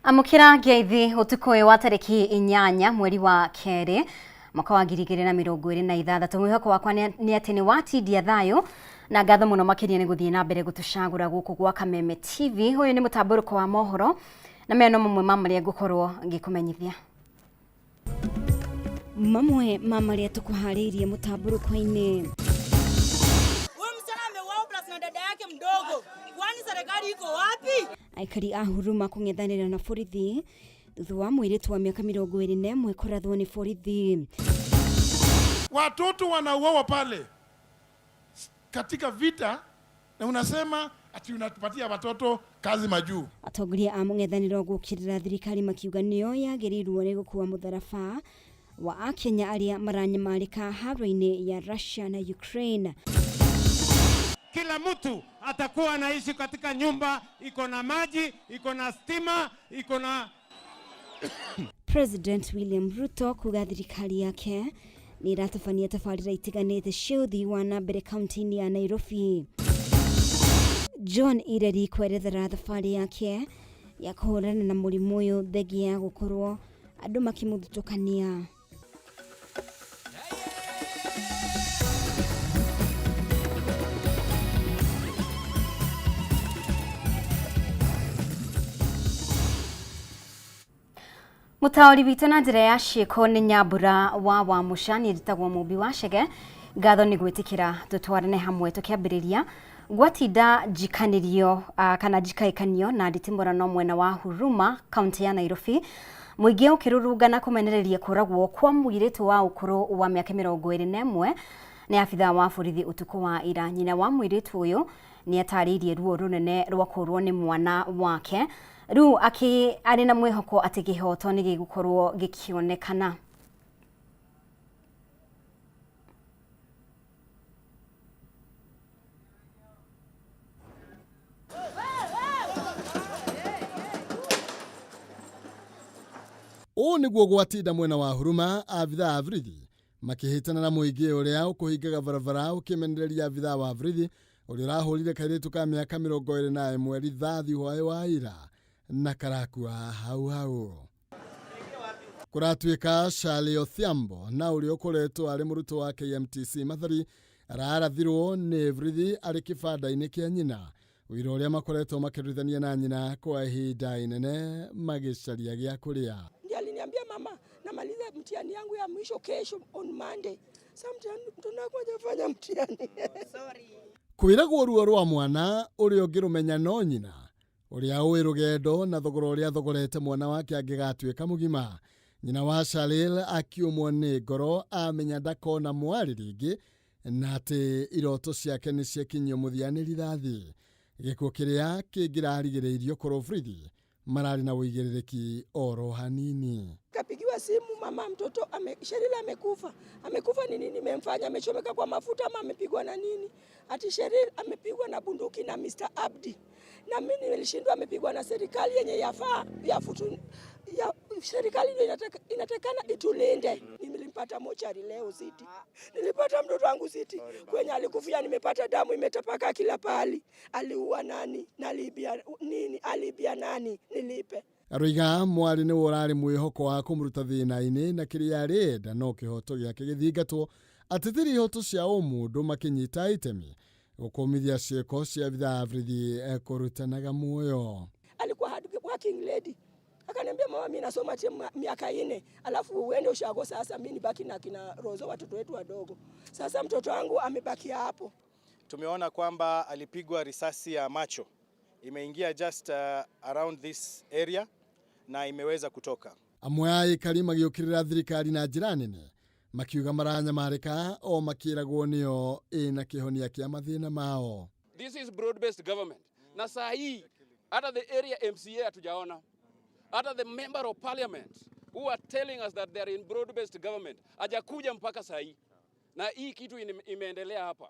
Amũkĩra ngeithi ũtukũ ũyũ wa tarĩki 8 mweri wa kerĩ mwaka wa 2026. Mwĩhoko wakwa nĩ atĩ nĩ watindia thayũ na ngatho mũno makĩria nĩ gũthiĩ na mbere gũtũcagũra gũkũ gwa Kameme TV. Ũyũ nĩ mũtambũrũko wa mohoro na maya no mamwe ma marĩa ngũkorwo ngĩkũmenyithia. Mamwe ma marĩa tũkũharĩirie mũtambũrũko-inĩ. Huyu msichana ameuawa plus na dada yake mdogo. Kwani serikali iko wapi? Aikari a Huruma kũng'ethanĩra na borithi thutha wa mũirĩtu wa mĩaka 21 kũrathwo nĩ borithi. Watoto wanauawa pale katika vita na unasema ati unatupatia watoto kazi majuu. Atongoria a mũng'ethanĩro gũkĩrĩra thirikari makiuga nĩyo yagĩrĩirwo nĩ gũkua mũtharaba wa akenya arĩa maranyamarĩka haro-inĩ ya Russia na Ukraine. Kila mtu atakuwa anaishi katika nyumba iko na maji, iko na stima, iko na President William Ruto kuga thirikari yake nĩ ĩratabania tabarĩra itiganĩte cia ũthii wa na mbere kaunti-inĩ ya Nairobi. John Ireri kwerethera thabarĩ yake ya kũhũrana na mũrimũ ũyũ thengia ya gũkorwo andũ makĩmũthutũkania. Mũtaũri witũ na njĩra ya ciĩko nĩ Nyambura wa Wamũca, niĩ njĩtagwo Mũmbi wa Chege. Ngatho nĩ gwĩtĩkĩra tũtwarane hamwe tũkĩambĩrĩria gwatinda njikanĩrio kana njikaĩkanio na nditimũrano mwena wa Huruma kaunti ya Nairobi. Mũingĩ ũkĩrũrũngana kũmenereria kũragwo kwa mũirĩtu wa ũkũrũ wa mĩaka 21 nĩ abithaa wa borithi ũtukũ wa ira. Nyina wa mũirĩtu ũyũ nĩ atarĩirie ruo rũnene rwa kũrwo nĩ mwana wake, rĩu arĩ na mwĩhoko atĩ kĩhoto nĩ gĩgũkorwo gĩkĩonekana. Ũũ nĩguo gwatinda mwena wa Huruma abithaa a borithi makĩhĩtana na mũingĩ ũrĩa ũkũhingaga barabara ũkĩmenereria abithaa wa borithi ũrĩa ũrahũrire kairĩtu ka mĩaka 21 rithathi hwaĩ wa ira na karakua hau hau. Kũratuĩka Charlie Odhiambo na ũrĩa ũkoretwo arĩ mũrutwo wa KMTC Mathari ararathirwo nĩ borithi arĩ kĩbanda-inĩ kĩa nyina, wĩra ũrĩa makoretwo makĩrutithania na nyina kwa ihinda inene magĩcaria gĩa kũrĩa. Ndiye aliniambia mama, namaliza mtihani yangu ya mwisho kesho on Monday. Sasa mtihani tunakuja fanya mtihani. Sorry. Kwĩragwo ruo rwa mwana ũrĩa ũngĩrũmenya no nyina, ũrĩa ũĩ rũgendo na thogora ũrĩa thogorete mwana wake angĩgatuĩka mũgima. Nyina wa Shalil akiumwo nĩ ngoro amenya ndakona mwarĩ rĩngĩ na atĩ iroto ciake nĩ ciakinyio mũthia nĩ rithathi. Gĩkuũ kĩrĩa kĩngĩrarigĩrĩirio korwo borithi mararĩ na ũigĩrĩrĩki oro hanini. Kapigiwa simu mama mtoto Sherila amekufa. Amekufa ni nini imemfanya? Amechomeka kwa mafuta ama amepigwa na nini? Ati Sheril amepigwa na bunduki na Mr. Abdi. Na mimi nilishindwa amepigwa na serikali yenye yafaa ya futu, ya serikali ndio inatakana itulinde. Nilimpata mochari leo City. Nilipata mtoto wangu City. Kwenye alikufia nimepata damu imetapaka kila pahali. Aliua nani? Nalibia nini? Alibia nani? Nilipe. Aroiga mwarĩ nĩwe ũrarĩ mwĩhoko wa kũmũruta thĩna-inĩ na kĩrĩa arenda no kĩhoto gĩake gĩthingatwo. Ateteri ihoto cia ũmũndũ makĩnyita itemi gũkũmithia ciĩko cia abithaa a borithi kũrutanaga muoyo. Alikuwa hard working lady. Akaniambia mama, mimi nasoma miaka 4, alafu uende ushago sasa, mimi nibaki na kina Rozo watoto wetu wadogo. Sasa mtoto wangu amebaki hapo. Tumeona kwamba alipigwa risasi ya macho. Imeingia just around this area na imeweza kutoka. Amwe a aikari magĩũkĩrĩra thirikari na njĩra nene makiuga maranyamarĩka o makĩragwo nĩo ĩna kĩhonia kĩa mathĩna mao. This is broad-based government. Na saa hii hata the area MCA hatujaona. Hata the member of parliament who are telling us that they are in broad-based government hajakuja mpaka saa hii. Na hii kitu imeendelea hapa.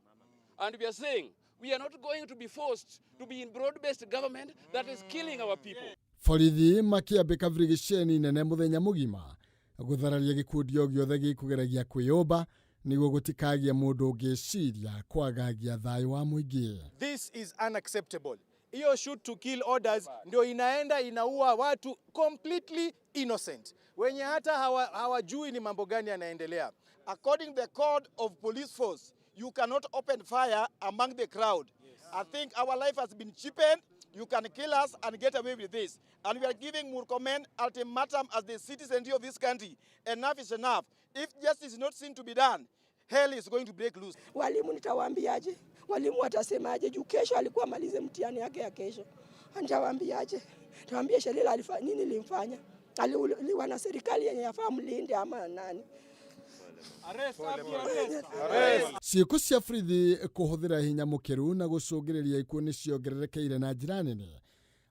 And we are saying we are not going to be forced to be in broad-based government that is killing our people. Borithi makĩambĩka birigiceni nene mũthenya mũgima gũthararia gĩkundi o gĩothe gĩkũgeragia kwĩyũmba nĩguo gũtikagie mũndũ ũngĩciria kwagagia thayũ wa mũingĩ. This is unacceptable. Hiyo shoot to kill orders ndio inaenda inaua watu completely innocent wenye hata hawajui ni mambo gani yanaendelea. According to the code of police force, you cannot open fire among the crowd. I think our life has been cheapened. You can kill us and get away with this. And we are giving Murkomen ultimatum as the citizenry of this country. Enough is enough. If justice is not seen to be done, hell is going to break loose. Walimu nitawaambiaje? Walimu watasemaje? Juu kesho alikuwa amalize mtihani yake ya kesho. Nitawaambiaje? Nitawaambia Sherila nini limfanya? Aliuliwa na serikali yenye yafaa mlinde ama nani? Ciĩko cia borithi kũhũthĩra hinya mũkĩru na gũcũngĩrĩria ikuũ nĩ ciongererekeire na njĩra nene.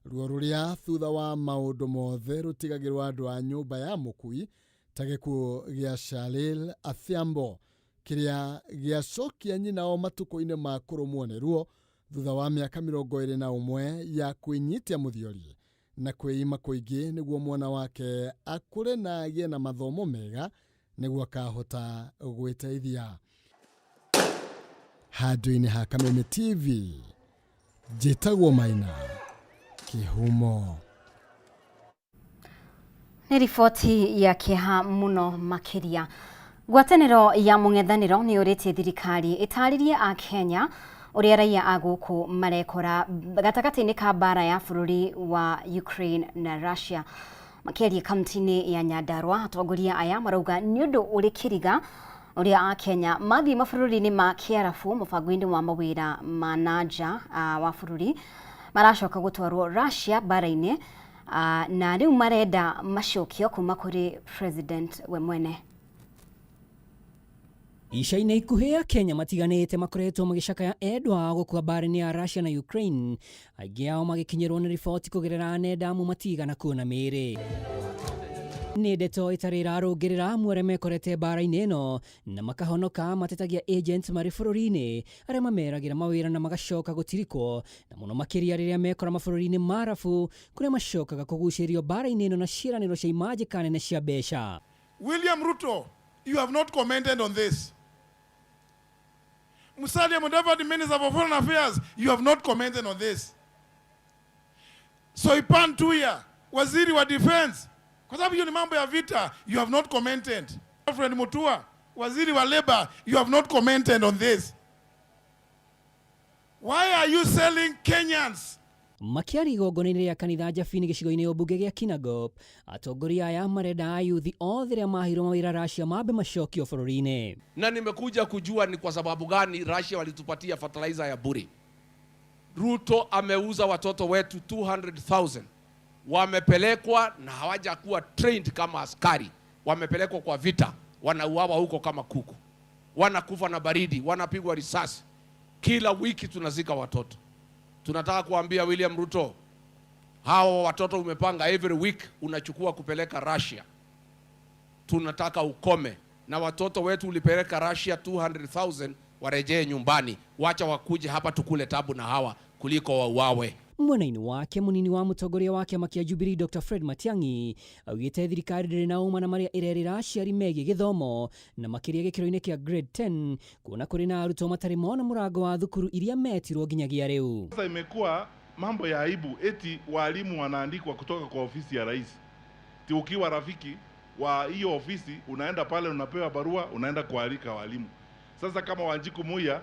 Ruo rũrĩa thutha wa maũndũ mothe rũtigagĩrwo andũ a nyũmba ya mũkui ta gĩkuũ gĩa Shalil Athiambo kĩrĩa gĩacokia nyina o matukũ-inĩ ma kũrũmwo nĩ ruo thutha wa mĩaka 21 ya kwĩnyitia mũthiori na kwĩima kũingĩ nĩguo mwana wake akũre na agĩe na mathomo mega nĩguo akahota gwĩteithia. Handũ-inĩ ha Kameme TV, njĩtagwo Maina Kĩhumo. Nĩ riboti ya kĩeha mũno makĩria. Ngwatanĩro ya mũng'ethanĩro nĩ yũrĩtie thirikari ĩtarĩrie Akenya ũrĩa raia a gũkũ marekora gatagatĩ-inĩ ka mbara ya bũrũri wa Ukraine na Russia. Makĩaria kaunti-inĩ ya Nyandarua, atongoria aya marauga nĩ ũndũ ũrĩ kĩriga ũrĩa Akenya mathiĩ mabũrũri-inĩ ma Kĩarabu mũbango-inĩ wa mawĩra ma nanja wa bũrũri maracoka gũtwarwo Russia mbara-inĩ, na rĩu marenda macokio kuma kũrĩ president we mwene. Ica-inĩ ikuhĩ Akenya matiganĩte makoretwo magĩcakaya endwa ao gũkua mbara-inĩ ya Russia na Ukraine, aingĩ ao magĩkinyĩrwo nĩ riboti kũgerera nenda amwe matigana kuona mĩĩrĩ. Nĩ ndeto ĩtarĩ ĩrarũngĩrĩra amwe arĩa mekorete mbara-inĩ ĩno na makahonoka matetagia agents marĩ bũrũri-inĩ arĩa mameragĩra mawĩra na magacoka gũtirikwo, na mũno makĩria rĩrĩa mekora mabũrũri-inĩ ma Arabu kũrĩa macokaga kũgucĩrĩrio mbara-inĩ ĩno na ciĩranĩro cia imanjĩka nene cia mbeca. William Ruto, you have not commented on this. Musalia Mudavadi, Minister for Foreign Affairs, you have not commented on this. Soipan Tuya, Waziri wa Defense, kwa sababu hiyo ni mambo ya vita, you have not commented. Alfred Mutua, Waziri wa Labor, you have not commented on this. Why are you selling Kenyans? Makĩaria igongona-inĩ rĩa kanitha Jabini gĩcigo-inĩ ũmbunge gĩa Kinangop, atongoria aya marenda ayuthi othe arĩa maheirwo mawĩra Russia mambe macokio bũrũri-inĩ. Na nimekuja kujua ni kwa sababu gani Russia walitupatia fertilizer ya bure. Ruto ameuza watoto wetu 200,000. Wamepelekwa na hawajakuwa trained kama askari. Wamepelekwa kwa vita, wanauawa huko kama kuku. Wanakufa na baridi, wanapigwa risasi. Kila wiki tunazika watoto. Tunataka kuambia William Ruto, hawa watoto umepanga every week unachukua kupeleka Russia. Tunataka ukome. Na watoto wetu ulipeleka Russia 200,000 warejee nyumbani. Wacha wakuje hapa tukule tabu na hawa kuliko wauawe. Mwena-inĩ wake mũnini wa mũtongoria wa kĩama kĩa Jubilee Dr. Fred Matiang'i augĩte thirikari ndĩrĩ na ũma na marĩa ĩrerĩra aciari megiĩ gĩthomo na makĩria gĩkĩro-inĩ kĩa grade 10 kuona kũrĩ na arutwo matarĩ mona mũrango wa thukuru iria metirwo nginyagia rĩu. Sasa imekuwa mambo ya aibu eti walimu wanaandikwa kutoka kwa ofisi ya rais. Ti ukiwa rafiki wa hiyo ofisi unaenda pale unapewa barua unaenda kualika walimu. Sasa kama Wanjiku Muya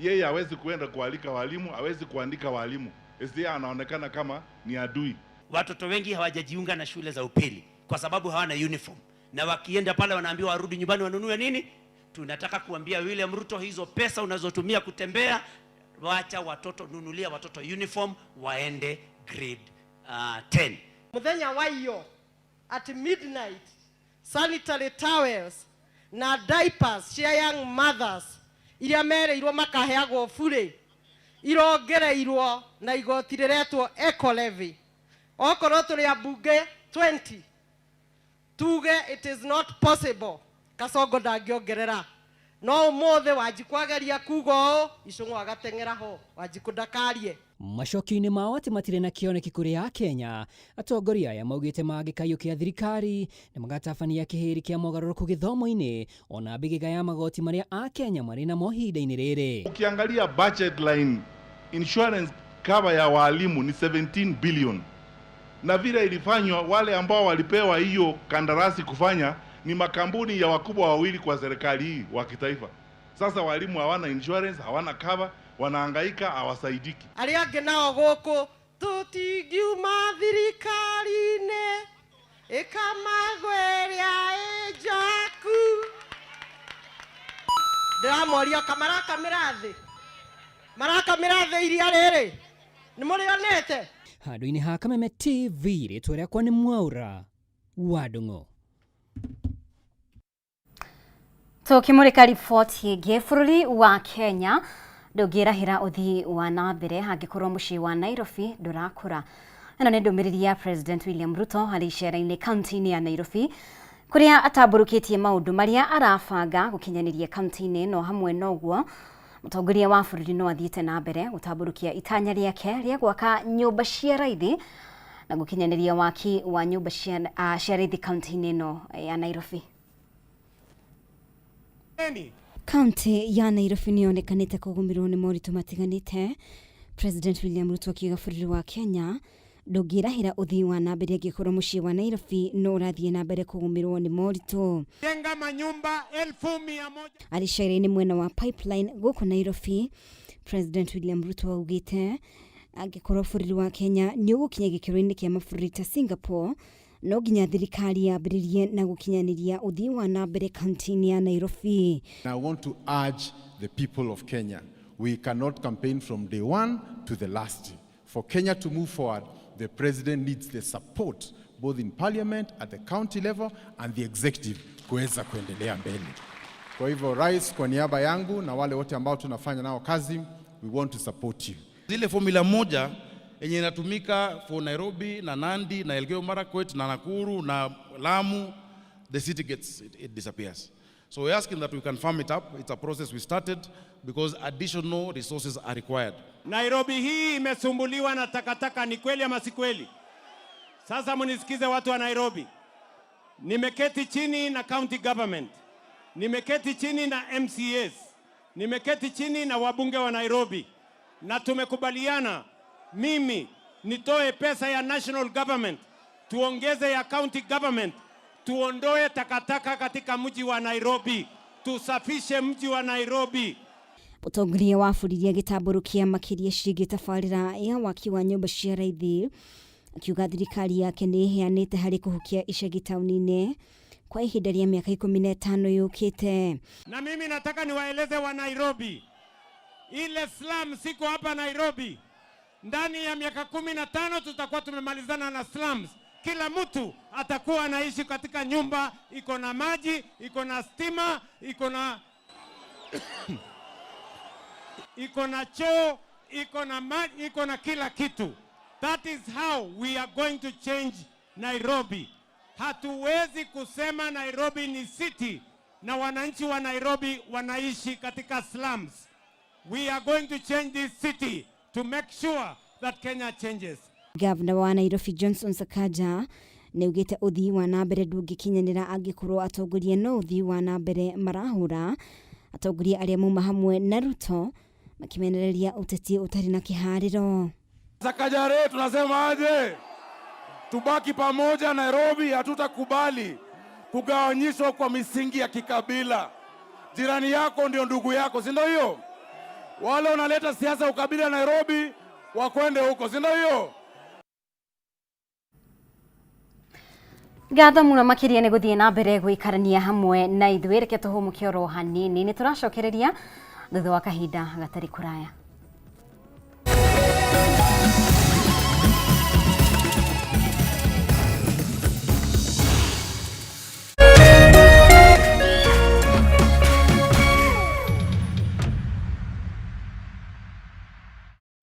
yeye hawezi kuenda kualika walimu, hawezi kuandika walimu. SDA anaonekana kama ni adui. Watoto wengi hawajajiunga na shule za upili kwa sababu hawana uniform, na wakienda pale wanaambiwa warudi nyumbani wanunue nini. Tunataka kuambia William Ruto, hizo pesa unazotumia kutembea, wacha watoto, nunulia watoto uniform waende grade 10. Muthenya wa iyo at midnight sanitary towels na diapers cia young mothers iria mereirwo makaheagwo bure irongereirwo na igoti rĩretwo eco levy. Okorwo tũrĩ ambunge 20 tuge it is not possible, Kasongo ndangĩongerera. No ũmũthĩ Wanjikũ ageria kuga ũũ, Icũng'wa agateng'era ho, Wanjikũ ndakarie. Macokio-inĩ mao atĩ matirĩ na kĩoneki kũrĩ Akenya, atongoria aya maugĩte mangĩkaiyũkia thirikari na magatabania kĩhĩri kĩa mogarũrũku gĩthomo-inĩ ona mbĩgĩga ya magoti marĩa Akenya marĩ namo ihinda-inĩ rĩrĩ. Ukiangalia budget line, insurance Cover ya walimu ni 17 billion, na vile ilifanywa, wale ambao walipewa hiyo kandarasi kufanya ni makampuni ya wakubwa wawili kwa serikali hii wa kitaifa. Sasa walimu hawana insurance, hawana cover, wanahangaika, hawasaidiki. Arĩa angĩ nao gũkũ tũtingiuma thirikari-inĩ ĩkamagweria ĩnjaku. Ndĩramoria kamarakamĩra thĩ, marakamĩra thĩ iria rĩrĩ nĩ mũrĩonete. Handũ-inĩ ha Kameme TV, rĩtwa rĩakwa nĩ Mwaura wa Ndung'u. Tukimurika riboti ĩngĩ, bũrũri wa Kenya ndũngĩrahĩra ũthii wa na mbere angĩkorwo mũciĩ wa Nairobi ndũrakũra. Ĩno nĩ ndũmĩrĩri ya President William Ruto harĩ icera-inĩ kaunti-inĩ ya Nairobi, kũrĩa atambũrũkĩtie maũndũ marĩa arabanga gũkinyanĩria kaunti-inĩ ĩno. Hamwe na ũguo, mũtongoria wa bũrũri no athiĩte na mbere gũtambũrũkia itanya rĩake rĩa gwaka nyũmba cia raithi na gũkinyanĩria waki wa nyũmba cia raithi kaunti-inĩ ĩno ya Nairobi. Kaunti ya Nairobi nĩ yonekanĩte kũgũmĩrwo nĩ moritũ matiganĩte. President William Ruto akiuga bũrũri wa Kenya ndũngĩrahĩra ũthii wa na mbere angĩkorwo mũciĩ wa Nairobi no ũrathiĩ na mbere kũgũmĩrwo nĩ moritũ. Jenga manyumba 100,000. Arĩ cera-inĩ mwena wa Pipeline gũkũ Nairobi, President William Ruto augĩte angĩkorwo bũrũri wa Kenya nĩ ũgũkinya gĩkĩro-inĩ kĩa mabũrũri ta Singapore, no nginya thirikari yambĩrĩrie na gũkinyanĩria ũthii wa na mbere kaunti-inĩ ya Nairobi. I want to urge the people of Kenya, we cannot campaign from day one to the last. For Kenya to move forward, the president needs the support both in parliament, at the county level and the executive kuweza kuendelea mbele. Kwa hivyo rais, kwa niaba yangu na wale wote ambao tunafanya nao kazi, we want to support you. Zile formula moja yenye inatumika for Nairobi na Nandi na Elgeyo Marakwet na Nakuru na Lamu, the city gets it disappears. So we're asking that we can farm it up. It's a process we started because additional resources are required. Nairobi hii imesumbuliwa na takataka, ni kweli ama si kweli? Sasa mnisikize watu wa Nairobi. Nimeketi chini na county government, nimeketi chini na MCAs, nimeketi chini na wabunge wa Nairobi, na tumekubaliana mimi nitoe pesa ya national government, tuongeze ya county government, tuondoe takataka katika mji wa Nairobi, tusafishe mji wa Nairobi. Mũtongoria wa bũrũri agĩtambũrũkia makĩria ciĩgiĩ tabarĩra ya waki wa nyũmba cia raithi, akiuga thirikari yake nĩ ĩheanĩte harĩ kũhukia icagi taũni-inĩ kwa ihinda rĩa mĩaka 15 yũkĩte. Na mimi nataka niwaeleze wa Nairobi, ile slum siko hapa Nairobi, ndani ya miaka 15 tutakuwa tumemalizana na slums. Kila mtu atakuwa anaishi katika nyumba iko na maji, iko na stima, iko na choo, iko na maji, iko na kila kitu. That is how we are going to change Nairobi. Hatuwezi kusema Nairobi ni city na wananchi wa Nairobi wanaishi katika slums. We are going to change this city to make sure that Kenya changes. Gavana wa Nairobi Johnson Sakaja nĩaugĩte ũthii wa na mbere ndũngĩkinyanĩra angĩkorwo atongoria no ũthii wa na mbere marahũra. Atongoria arĩa mauma hamwe na Ruto makĩmenereria ũteti ũtarĩ na kĩharĩro. Sakaja re, tunasema aje? Tubaki pamoja Nairobi, hatutakubali kugawanyishwa kwa misingi ya kikabila. Jirani yako ndio ndugu yako, si ndio hiyo? Wale wanaleta siasa ukabila Nairobi wakwende huko, si ndio hiyo? Ngatho muno makiria nĩ gũthiĩ na mbere gũikarania hamwe na ithuĩ. Reke tũhũmũke oro hanini, nĩ tũracokereria thutha wa kahinda gatarĩ kũraya.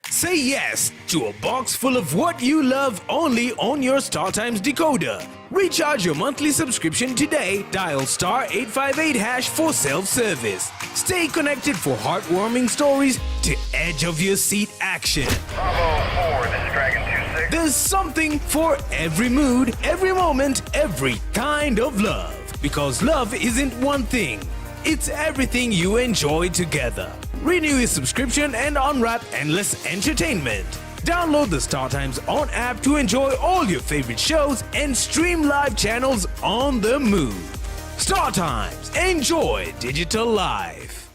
Say yes to a box full of what you love only on your StarTimes decoder. Recharge your monthly subscription today. Dial star 858# for self-service. Stay connected for heartwarming stories to edge of your seat action. Bravo 4, this is Dragon 26. There's something for every mood, every moment, every kind of love. Because love isn't one thing. It's everything you enjoy together. Renew your subscription and unwrap endless entertainment. Download the Star Times On app to enjoy all your favorite shows and stream live channels on the move. Star Times, enjoy digital life.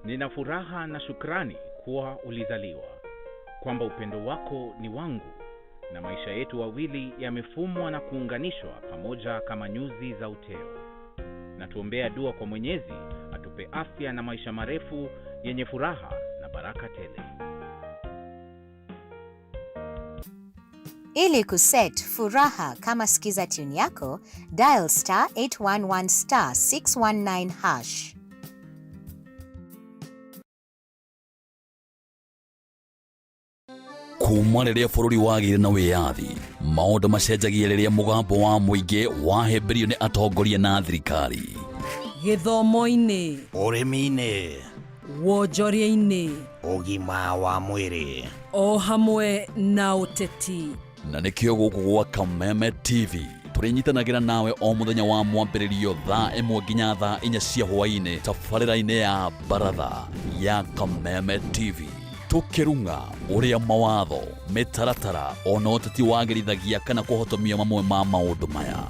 Nina furaha na shukrani kuwa ulizaliwa, kwamba upendo wako ni wangu na maisha yetu wawili yamefumwa na kuunganishwa pamoja kama nyuzi za uteo. Na tuombea dua kwa Mwenyezi atupe afya na maisha marefu yenye furaha na baraka tele. Ili kuset furaha kama skiza tune yako, dial star 811 star 619 hash. Kuma rĩrĩa bũrũri wagĩire na wĩyathi, maũndũ macenjagia rĩrĩa mũgambo wa mũingĩ wahĩmbĩrio nĩ atongoria na thirikari. Gĩthomo-inĩ, ũrĩmi-inĩ, wonjoria-inĩ, ũgima wa mwĩrĩ, o hamwe na ũteti. Na nĩkĩo gũkũ gwa Kameme TV tũrĩnyitanagĩra nawe o mũthenya wa mwambĩrĩrio thaa 1 nginya thaa 4 cia hwaĩ-inĩ tabarĩra-inĩ ya baratha ya Kameme TV, tũkĩrung'a ũrĩa mawatho, mĩtaratara ona ũteti wagĩrithagia kana kũhotomia mamwe ma maũndũ maya.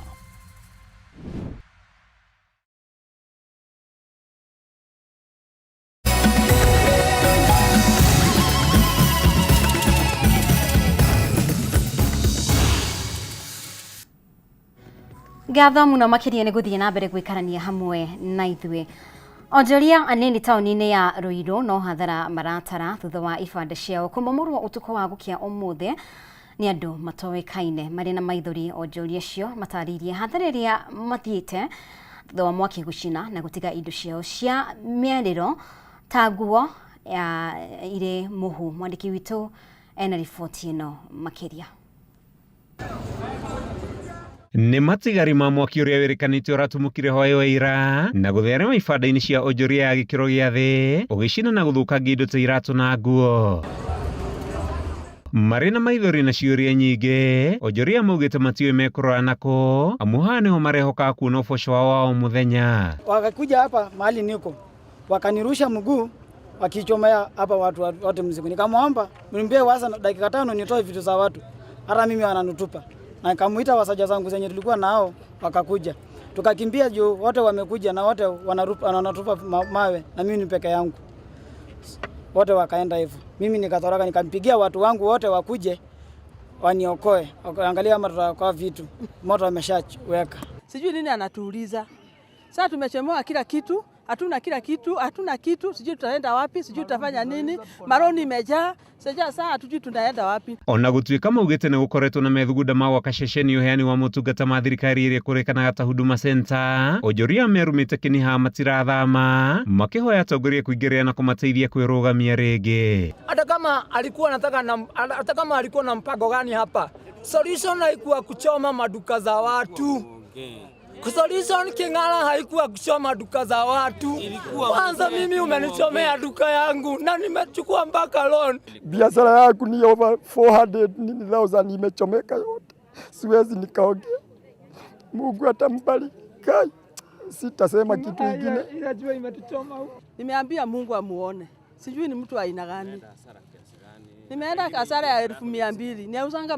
Ngatho muno makiria nĩ gũthiĩ na mbere gũikarania hamwe na ithuĩ. Onjoria anini taũni-inĩ ya Ruiru no hathara maratara thutha wa ibanda ciao kũmomorwo ũtukũ wa gũkĩa ũmũthĩ nĩ andũ matoĩkaine. Marĩ na maithori onjoria acio matarĩirie hathara ĩrĩa mathiĩte thutha wa mwaki gũcina na gũtiga indo ciao cia mĩarĩro ta nguo irĩ mũhu. Mwandĩki witũ ena riboti ĩno makĩria. Nĩ matigari ma mwaki ũrĩa wĩrĩkanĩte ũratumũkire hwaĩ wa ira na gũtherema ibanda-inĩ cia onjoria ya gĩkĩro gĩa thĩ, ũgĩcina na gũthũkangia indo ta iratũ na nguo. Marĩ na maithori na ciũria nyingĩ, onjoria maugĩte matiũĩ mekũrora nako, amu haha nĩho marehokaga kuona ũboco wao wa o mũthenya. Wakakuja hapa mahali niko, wakanirusha mguu, wakichomea hapa watu wote mzigo. Nikamwomba mnipe wasa dakika 5 nitoe vitu za watu, hata mimi wananitupa. Na nikamuita wasaja zangu zenye tulikuwa nao wakakuja. Tukakimbia juu wote wamekuja na wote wanatupa mawe na mimi ni peke yangu. Wote wakaenda hivyo. Mimi nikatoroka, nikampigia watu wangu wote wakuje waniokoe. Wakaangalia kama tutaokoa vitu. Moto ameshaweka. Sijui nini anatuuliza. Sasa tumechomoa kila kitu, hatuna kila kitu, hatuna kitu, sijui tutaenda wapi, sijui tutafanya nini. Maroni imejaa, sasa hatujui tunaenda wapi. Ona gũtuĩka maugĩte nĩ gũkoretwo na methugunda ma gwaka ceceni ũheani wa motungata ma thirikari ĩrĩa ĩkũrĩkanaga ta Huduma Center, onjoria merumĩte kĩniha matirathama, makĩhoya atongoria kũingĩrĩra na kũmateithia kwĩrũgamia rĩngĩ. Hata kama alikuwa anataka na, hata kama alikuwa na mpango gani hapa, solution haikuwa kuchoma maduka za watu. Solution King'ara haikuwa kuchoma duka za watu. Kwanza mimi umenichomea duka yangu na nimechukua mpaka loan. Biashara yangu ni over 400,000 imechomeka yote. Siwezi nikaongea. Mungu atambariki. Sitasema kitu kingine. Inajua imetuchoma huko. Nimeambia Mungu amuone. Sijui ni mtu aina gani. Nimeenda hasara ya 200,000. Niauzanga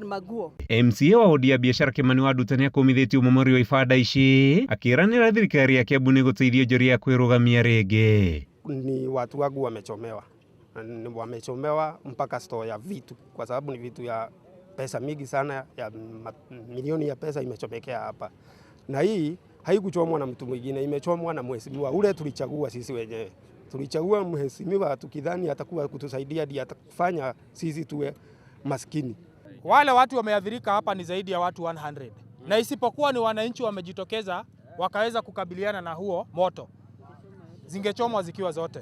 maguo. MCA wa wodi ya biashara Kimani wa Nduta nĩakũmithĩtie ũmomori wa ibanda ici, akĩĩranĩra thirikari ya Kiambu nĩ gũteithia onjoria kwĩrũgamia rĩngĩ. Ni watu wangu wamechomewa. Wamechomewa mpaka store ya vitu, kwa sababu ni vitu ya pesa mingi sana, ya milioni ya pesa imechomekea hapa. Na hii haikuchomwa na mtu mwingine, imechomwa na mheshimiwa ule tulichagua sisi wenyewe. Tulichagua mheshimiwa tukidhani atakuwa kutusaidia, ndiye atakufanya sisi tuwe maskini. Wale watu wameathirika hapa ni zaidi ya watu 100. Na isipokuwa ni wananchi wamejitokeza wakaweza kukabiliana na huo moto, zingechomwa zikiwa zote.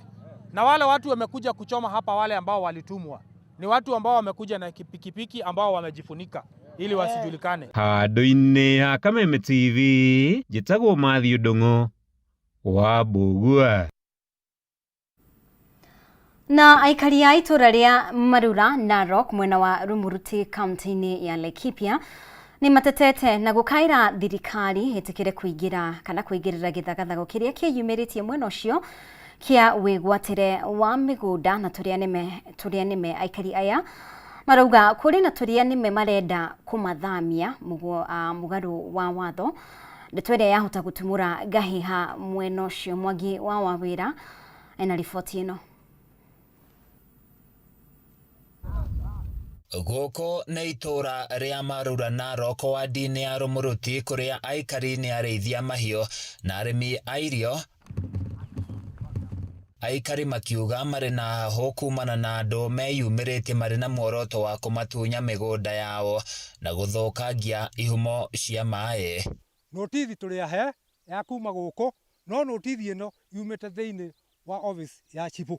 Na wale watu wamekuja kuchoma hapa, wale ambao walitumwa ni watu ambao wamekuja na pikipiki ambao wamejifunika ili wasijulikane. Handũ-inĩ ha Kameme TV, njĩtagwo Matthew Ndung'u wa Mbũgua. Na aikari a itũra rĩa Marura Narok mwena wa Rumuruti kaunti-inĩ ya Laikipia Nĩ matetete na gũkaĩra thirikari ĩtĩkĩre kũingĩra kana kũingĩrĩra gĩthagathago kĩrĩa kĩyumĩrĩtie mwena ũcio kĩa wĩgwatĩre wa mĩgũnda na tũrĩa nĩme tũrĩa nĩme. Aikari aya marauga kũrĩ na tũrĩa nĩme marenda kũmathamia mũgarũ wa watho, ndeto ĩrĩa yahota gũtumũra ngahĩha mwena ũcio. Mwangi wa Wawĩra ena riboti ĩno. Gũkũ nĩ itũũra rĩa Marura Narok wadi-inĩ ya Rũmũrũti kũrĩa aikari nĩ arĩithia mahiũ na arĩmi a irio. Aikari makiuga marĩ na hahũ kumana na andũ meyumĩrĩtie marĩ na muoroto wa kũmatunya mĩgũnda yao na gũthũkangia ihumo cia maĩ. Notithi tũrĩ ahe ya kuma gũkũ, no notithi ĩno yumĩte thĩinĩ wa office ya chibũ,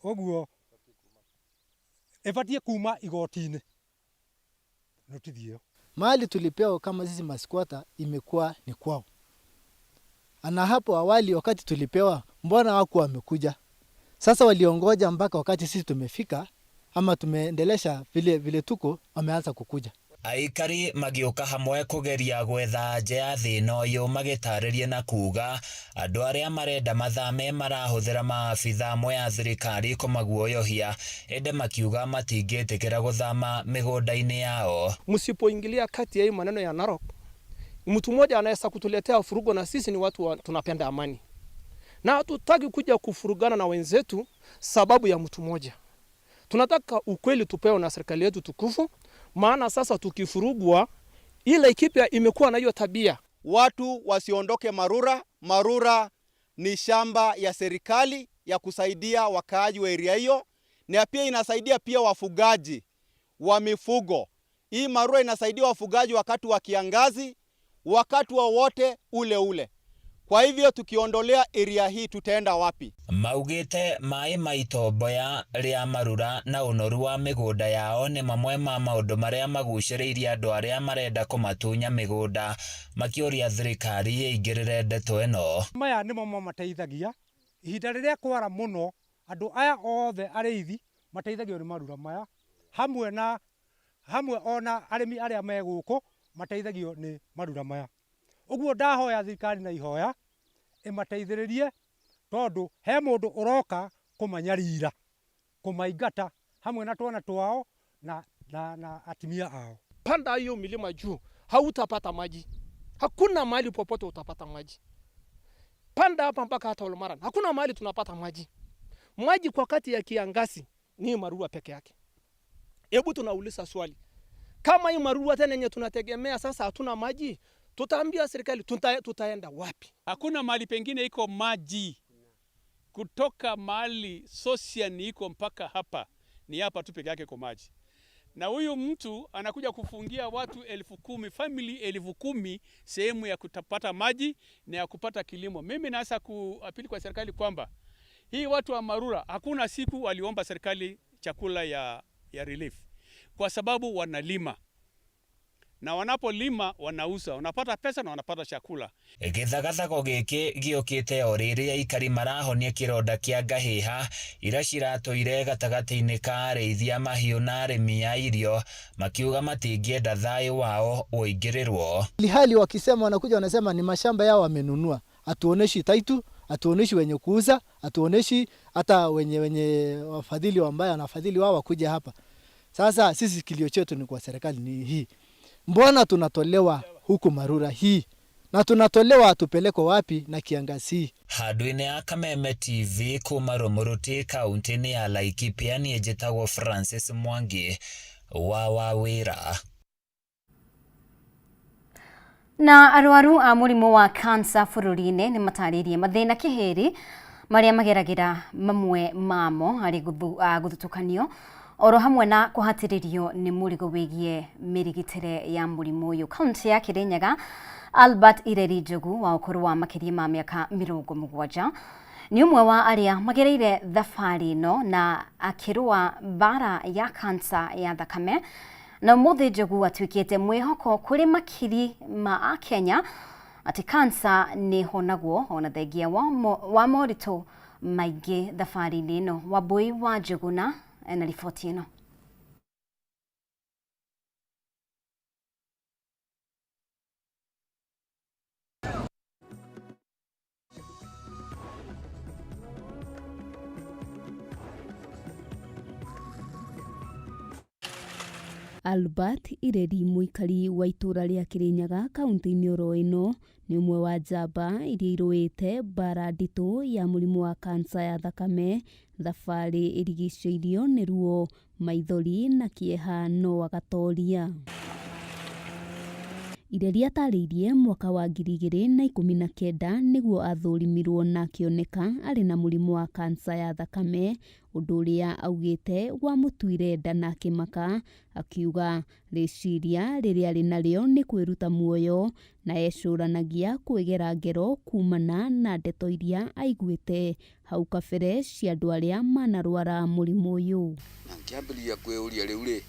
ũguo ĩbatiĩ kuma igoti-inĩ notithi ĩyo. Mali tulipewa kama sisi masquatter imekuwa ni kwao. Na hapo awali wakati tulipewa, mbona hawakuwa wamekuja? Sasa waliongoja mpaka wakati sisi tumefika ama tumeendelesha vile vile tuko, wameanza kukuja. Aikari magĩũka hamwe kũgeria gwetha nja ya thĩna ũyũ, magĩtarĩria na kuga andũ arĩa marenda mathame marahũthĩra maabitha amwe a thirikari kũmaguoyohia, ĩndĩ makiuga matingĩtĩkĩra gũthama mĩgũnda-inĩ yao. Msipoingilia kati ya hii maneno ya Narok, mtu mmoja anaweza kutuletea furugo, na sisi ni watu tunapenda amani na hatutaki kuja kufurugana na wenzetu sababu ya mtu mmoja. Tunataka ukweli tupewe na serikali yetu tukufu, maana sasa tukifurugwa, ile Laikipia imekuwa na hiyo tabia. Watu wasiondoke Marura. Marura ni shamba ya serikali ya kusaidia wakaaji wa area hiyo, na pia inasaidia pia wafugaji wa mifugo. Hii Marura inasaidia wafugaji wakati wa kiangazi, wakati wowote ule ule. Kwa hivyo tukiondolea area hii tutaenda wapi? Maugĩte maĩ ma itomboya rĩa Marura na ũnoru wa mĩgũnda yao nĩ mamwe ma maũndũ marĩa magucĩrĩirie andũ arĩa marenda kũmatunya mĩgũnda, makĩũria thirikari ĩingĩrĩre ndeto ĩno. Maya nĩmo mamateithagia ihinda rĩrĩa kwara mũno, andũ aya othe arĩithi mateithagio nĩ marura maya, hamwe na hamwe ona arĩmi arĩa me gũkũ mateithagio nĩ marura maya. Ũguo ndahoya thirikari na ihoya ĩmateithĩrĩrie, tondũ he mũndũ ũroka kũmanyarira, kũmaingata hamwe na twana twao na atimia ao. Panda hiyo milima juu, hautapata maji. Hakuna mahali popote utapata maji. Panda hapa mpaka hata Olmaran, hakuna mahali tunapata maji. Maji kwa kati ya kiangazi ni Marura peke yake. Hebu tunauliza swali, kama hii Marura tena yenye tunategemea sasa hatuna maji, tutaambia serikali tutaenda wapi? Hakuna mahali pengine iko maji kutoka mahali Sosian iko mpaka hapa, ni hapa tu peke yake iko maji. Na huyu mtu anakuja kufungia watu 10,000, family 10,000 sehemu ya kutapata maji na ya kupata kilimo. Mimi naasa kuapili kwa serikali kwamba hii watu wa Marura hakuna siku waliomba serikali chakula ya relief, kwa sababu wanalima. Na wanapolima wanauza, wanapata pesa na wanapata chakula. Gĩthagathago gĩkĩ gĩũkĩte o rĩrĩa aikari marahonia kĩronda kĩa ngahĩha ira ciratũire gatagatĩ-inĩ ka arĩithia mahiũ na arĩmi a irio, makiuga matingĩenda thayũ wao ũingĩrĩrwo. Hali wakisema wanakuja wanasema ni mashamba yao wamenunua, hatuoneshi title, hatuoneshi wenye kuuza, hatuoneshi hata wenye wafadhili ambao wanafadhili wao wakuja hapa. Sasa sisi kilio chetu ni kwa serikali ni hii. Mbona tunatolewa huku Marura hii? Na tunatolewa tupeleko wapi na kiangazi? Handũ-inĩ ya Kameme TV kuma Rũmũrũti kaunti-inĩ ya Laikipia niĩ njĩtagwo Francis Mwangi wa Wawĩra. Na arwaru a mũrimũ wa kansa bũrũri-inĩ nĩ matarĩirie mathĩna kĩhĩrĩ marĩa mageragĩra mamwe mamo harĩ gũthutũkanio oro hamwe na kũhatĩrĩrio nĩ mũrigo wĩgiĩ mĩrigitĩre ya mũrimũ ũyũ. Kaunti ya Kirinyaga, Albert Ireri Njogu wa ũkũrũ wa makĩria ma mĩaka 70 nĩ ũmwe wa arĩa magereire thabarĩ ĩno na akĩrũa mbara ya kansa ya thakame, na ũmũthĩ Njogu atuĩkĩte mwĩhoko kũrĩ makiri ma Akenya atĩ kansa nĩ ĩhonagwo ona thengia wa moritũ maingĩ thabarĩ-inĩ ĩno. Wambui wa Njuguna na riboti ĩno. Albert Ireri mũikari wa itũra rĩa Kĩrĩnyaga kaunti-inĩ oro ĩno nĩ ũmwe wa njamba iria irũĩte mbara nditũ ya mũrimũ wa kansa ya thakame, thabarĩ ĩrigicĩirio nĩ ruo, maithori na kĩeha no agatoria. Ireri atarĩirie mwaka wa 2019 nĩguo athũrimirwo na akĩoneka arĩ na mũrimũ wa kansa ya thakame, ũndũ ũrĩa augĩte wamũtuire nda na akĩmaka, akiuga rĩciria rĩrĩa arĩ narĩo nĩ kwĩruta muoyo na ecũranagia kwĩgera ngero kumana na ndeto iria aiguĩte hau kabere cia andũ arĩa manarwara mũrimũ ũyũ. Na ngĩambĩrĩria kwĩyũria rĩu rĩ,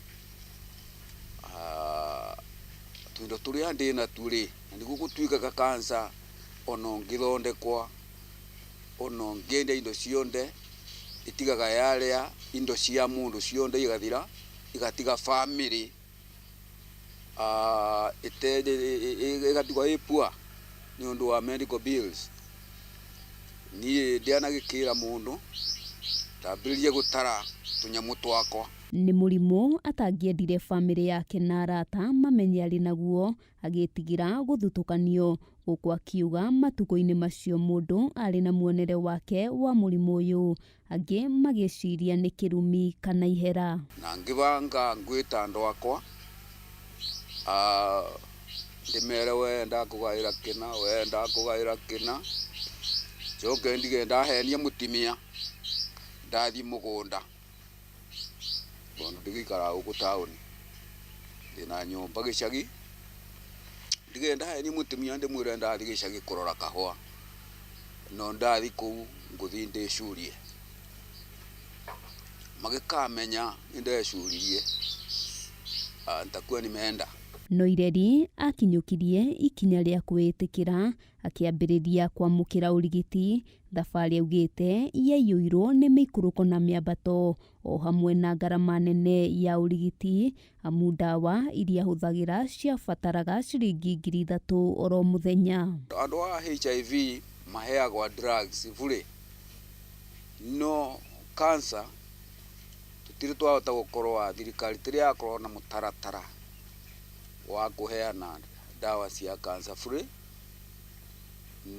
tũindo tũrĩa ndĩ natuo rĩ, na nĩguo gũtuĩkaga cancer ona ũngĩthondekwa ona ũngĩendia indo cionde ĩtigaga yarĩa indo cia mũndũ cionde igathira igatiga family ĩgatigwo ĩ poor nĩ ũndũ wa medical bills. Niĩ ndianagĩkĩra mũndũ ndambĩrĩrie gũtara tũnyamũ twakwa. Nĩ mũrimũ atangĩendire famĩlĩ yake na arata mamenye arĩ naguo agĩtigĩra gũthutũkanio gũkũ akiuga matukũ-inĩ macio mũndũ arĩ na muonere wake wa mũrimũ ũyũ angĩ magĩciria nĩ kĩrumi kana ihera. Na ngĩbanga ngwĩta andũ akwa ndĩmere we ndakũgaĩra kĩna, we ndakũgaĩra kĩna, njoke ndige ndahenia mũtimia ndathiĩ mũgũnda tondũ ndigĩikaraga gũkũ taũni, ndĩna nyũmba gĩcagi, ndige ndahenia mũtumia ndĩmwĩre ndathiĩ gĩcagi kũrora kahũa, no ndathiĩ kũu ngũthiĩ ndĩcurie. Magĩkamenya nĩndecuririe, nitakuwa nimeenda. No Ireri akinyũkirie ikinya rĩa kwĩĩtĩkĩra akĩambĩrĩria kwamũkĩra ũrigiti, thabarĩ augĩte yaiyũirwo nĩ mĩikũrũko na mĩambato o hamwe na ngarama nene ya ũrigiti amu ndawa iria ahũthagĩra ciabataraga ciringi 3,000 oro mũthenya. Andũ a HIV maheagwo drugs bure, no cancer tũtirĩ twahota gũkorwo thirikari tĩrĩ yakorwo na mũtaratara wa kũheana ndawa cia cancer free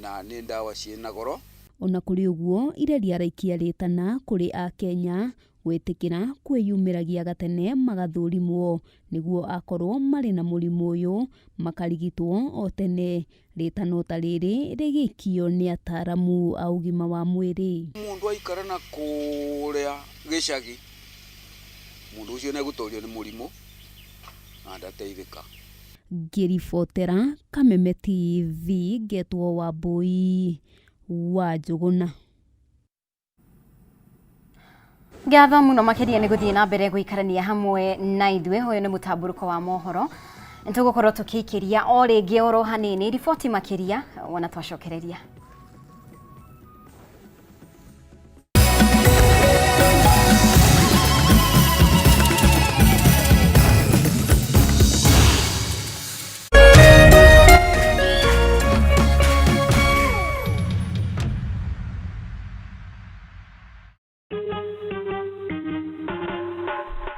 na nĩ ndawa ciĩna goro. Ona kũrĩ ũguo Ireri araikia rĩtana kũrĩ Akenya gwĩtĩkĩra kwĩyumĩragia gatene magathũrimwo nĩguo akorwo marĩ na mũrimũ ũyũ makarigitwo o tene. Rĩtano ta rĩrĩ rĩgĩikio nĩ ataramu a ũgima wa mwĩrĩ. Mũndũ aikara na kũrĩa gĩcagi, mũndũ ũcio nĩegũtorio nĩ mũrimũ na ndateithĩka. Ngĩribotera Kameme TV ngetwo Wambui wa Njũgũna. Ngatho mũno makĩria nĩ gũthiĩ na mbere gũikarania hamwe na ithuĩ. Ũyũ nĩ mũtambũrũko wa mohoro, nĩtũgũkorwo tũkĩikĩria o rĩngĩ oro hanini riboti makĩria wona twacokereria.